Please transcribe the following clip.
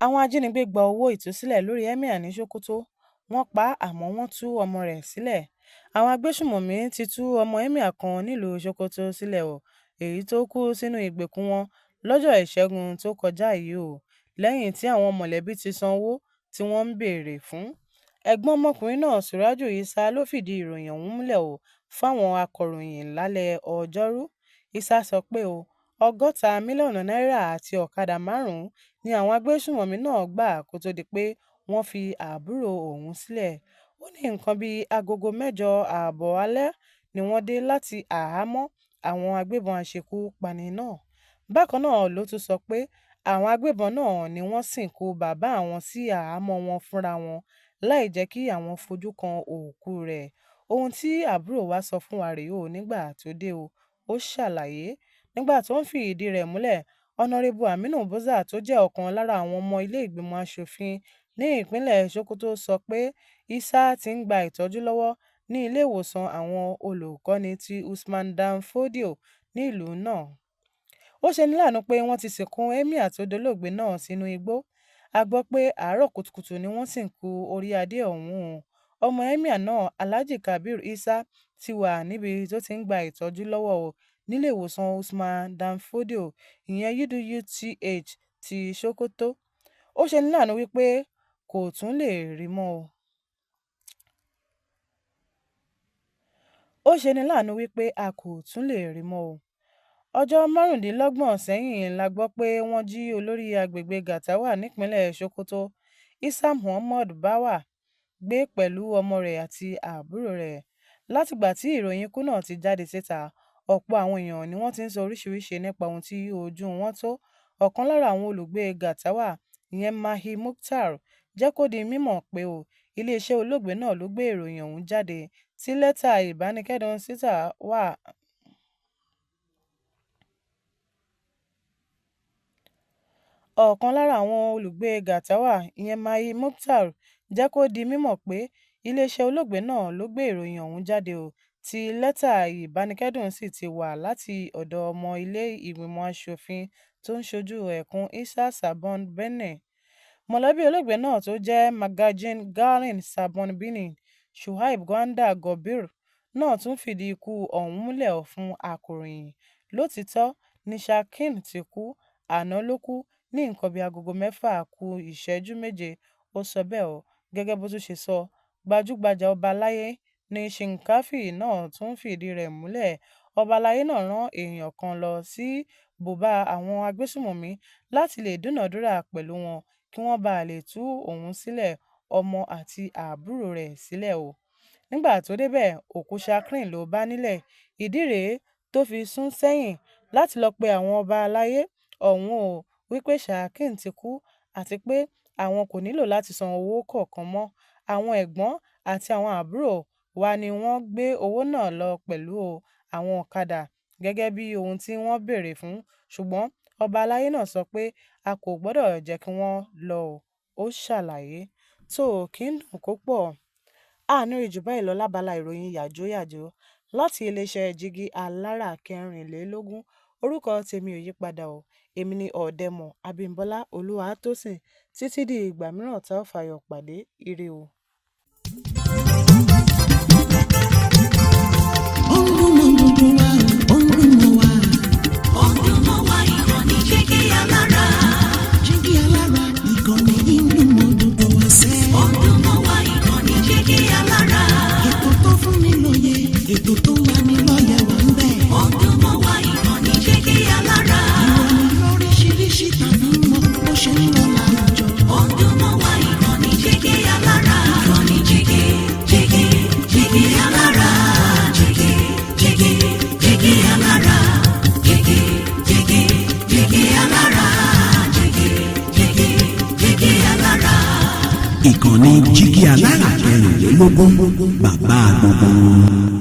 Àwọn ajínigbé gba owó ìtúsílẹ̀ lórí emir ní Sokoto, wọ́n pa á àmọ́ wọ́n tú ọmọ rẹ̀ sílẹ̀. Àwọn agbésùnmọ̀mí ti tú ọmọ emir kan nílùú Sokoto sílẹ̀ o, èyí tó kú sínú ìgbèkùn wọn lọ́jọ́ Ìṣẹ́gun tó kọjá yìí o, lẹ́yìn tí àwọn mọ̀lẹ́bí ti san owó tí wọ́n ń béèrè fún. Ẹ̀gbọ́n ọmọkùnrin náà, Suraju Issa, ló fìdí ìròyìn ọ̀hún múlẹ̀ o fáwọn akọ̀ròyìn lálẹ́ Ọjọ́rú. Issa sọ pé o 60 mílíọ̀nù náírà àti ọ̀kadà márùn-ún ni àwọn agbésùnmọ̀mí náà gbà kó tóó di pé wọ́n fi àbúrò òun sílẹ̀. Ó ní nǹkan bíi aago 8 ààbọ̀ alẹ́ ni wọ́n dé láti àhámọ́ àwọn agbébọn aṣekúpani náà. Bákan náà ló tún sọ pé àwọn agbébọn náà ni wọ́n sìnkú bàbá àwọn sí àhámọ́ wọn fúnra wọn láì jẹ́ kí àwọn fojú kan òkú rẹ̀. Ohun tí àbúrò wa sọ fún wa rèé o nígbà tó dé o, ó ṣàlàyé. Nígbà tó ń fi ìdí rẹ̀ múlẹ̀, Ọ̀nàrẹ́bù Aminu Bozza tó jẹ́ ọ̀kan lára àwọn ọmọ ilé ìgbìmọ̀ aṣòfin ní ìpínlẹ̀ Sokoto sọ pé Issa ti ń gba ìtọ́jú lọ́wọ́ ní ilé-ìwòsàn àwọn olùkọ́ni ti Usman Dan Fodio nílùú náà. Ó ṣeni láàánú pé wọ́n ti sìnkú emir tó dolóògbé náà sínú igbó. A gbọ́ pé àárọ̀ kùtùkùtù ni wọ́n sìnkú orí adé ọ̀hún o. Ọmọ emir náà, Alhaji Kabir Issa, ti wà níbi tó ti ń gba ìtọ́jú lọ́wọ́ o nílé ìwòsàn Usman Dan Fodio, ìyẹn UDUTH ti Sokoto. Ó ṣeni láàánú wípé kò tún lè rí mọ́ o. Ó ṣeni láàánú wípé a kò tún lè rí mọ́ o. Ọjọ́ 25 sẹ́yìn la gbọ́ pé wọ́n jí olórí agbègbè Gatawa nípínlẹ̀ Sokoto, Issa Muhammad Bawa, gbé pẹ̀lú ọmọ rẹ̀ àti àbúrò rẹ̀. Látìgbà tí ìròyìn ikú náà ti jáde síta, ọ̀pọ̀ àwọn èèyàn ni wọ́n ti ń sọ oríṣiríṣi nípa ohun tí ojú wọn tó. Ọ̀kan lára àwọn olùgbé Gatawa, ìyẹn Mahi Mukhtar, jẹ́ kó di mímọ̀ pé o iléeṣẹ́ olóògbé náà ló gbé ìròyìn ọ̀hún jáde tí lẹ́tà ìbánikẹ́dùn síta wà. Ọ̀kan lára àwọn olùgbé Gatawa, ìyẹn Mahi Mukhtar, jẹ́ kó di mímọ̀ pé iléeṣẹ́ olóògbé náà ló gbé ìròyìn ọ̀hún jáde o, tí lẹ́tà ìbánikẹ́dùn sì ti wá láti ọ̀dọ̀ ọmọ ilé ìgbìmọ̀ aṣòfin tó ń ṣojú ẹkùn Issa Sabon Birni. Mọ̀lẹ́bí olóògbé náà tó jẹ́ Magajin Garin Sabon Birni, Shuaib Gwanda Gobir náà tún fìdí ikú ọ̀hún múlẹ̀ fún akọ̀ròyìn. Lótìítọ́ ni Salkin ti kú, àná ló kú ní nǹkan bíi aago 5 ku ìṣẹ́jú 7, ó sọ bẹ́ẹ̀ o. Gẹ́gẹ́ bó tún ṣe sọ, gbajúgbajà ọba aláyé ní Shinkafi náà tún fìdí rẹ̀ múlẹ̀. Ọba aláyé náà rán èèyàn kan lọ sí bùbá àwọn agbésùnmọ̀mí láti lè dúnàádúrà pẹ̀lú wọn kí wọ́n bàa lè tú òun sílẹ̀, ọmọ àti àbúrò rẹ̀ sílẹ̀ o. Nígbà tó débẹ̀, òkú Salkin ló bá nílẹ̀. Ìdí rèé tó fi sún sẹ́yìn láti lọ́ọ́ pe àwọn ọba aláyé ọ̀hún o wípé Salkin ti kú àti pé àwọn kò nílò láti san owó kankan mọ́. Àwọn ẹ̀gbọ́n àti àwọn àbúrò wa ni wọ́n gbé owó náà lọ pẹ̀lú àwọn ọ̀kadà gẹ́gẹ́ bí ohun tí wọ́n béèrè fún, ṣùgbọ́n ọba aláyé náà sọ pé a kò gbọdọ̀ jẹ́ kí wọ́n lọ o, ó ṣàlàyé. Tó kì í dùn kó pọ̀. A ní rí jù báyìí lọ lábala ìròyìn yàjóyàjó láti iléeṣẹ́ Jígí Alára 24. Orúkọ tèmi ò yípadà o. Èmi ni Ọ̀dẹ́mọ̀ Abímbọ́lá Olúwatósìn. Títí di ìgbà mìíràn tá ò fayọ̀ pàdé, ire o. Ó ń dún mọ́ gbogbo wa, ó ń dún mọ́ wa. Ó ń dún mọ́ wa, ìkànnì Jígí Alára. Jígí Alára, ìkànnì yìí ń dún mọ́ gbogbo wa sẹ́. Ó ń dún mọ́ wa, ìkànnì Jígí Alára. Ètò tó fún ni lóye, ètò tó ń lani lọ́yẹ̀ wà ń bẹ̀. Ó ń dún mọ́ wa, ìkànnì Jígí Alára. Ìròyìn lóríṣiríṣi tàbí mọ́ bó ṣe ń lọ láwùjọ. Ó ń dún mọ́ wa, ìkànnì Jígí Alára. Ìkànnì Jígí, Jígí, Jígí Alára. Jígí, Jígí, Jígí Alára. Jígí, Jígí, Jígí Alára. Jígí, Jígí, Jígí Alára. Ìkànnì Jígí Alára 24, bàbá gbogbo wọn.